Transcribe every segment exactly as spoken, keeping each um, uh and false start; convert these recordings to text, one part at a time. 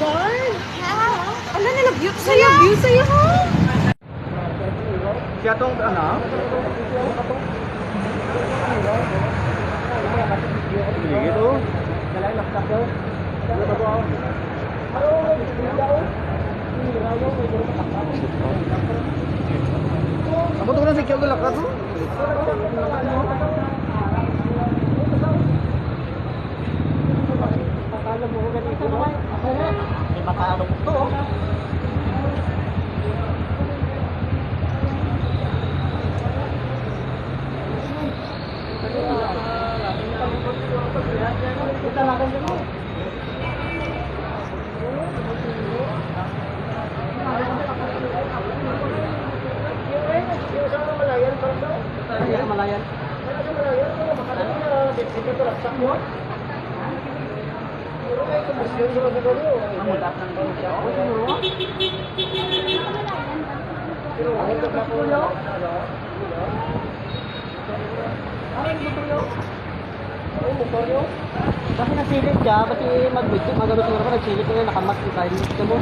Ano na, love you? Sa'yo, love you, sa'yo, ha? Siya tong, ano? Sige, to. Amo to na si Kyo, galak ka to. Di ba parang to? Malayan. Kasi nagsilip siya, pati mag-video, magano siguro ka, nagsilip ko na, nakamas yung kain mo.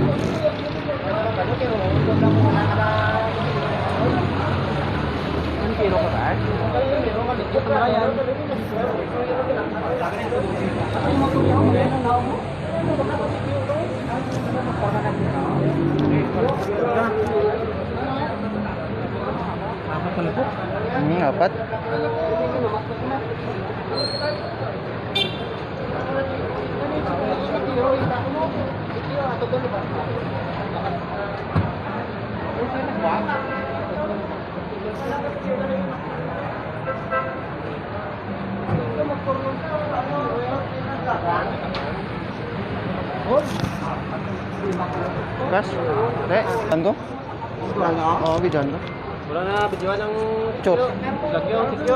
Ang tiro ko ba? Ang mga yan. Hmm, apat. Kas? Te, ano? Oo, video ko. Wala na, video ng Chop. Lagyo, video.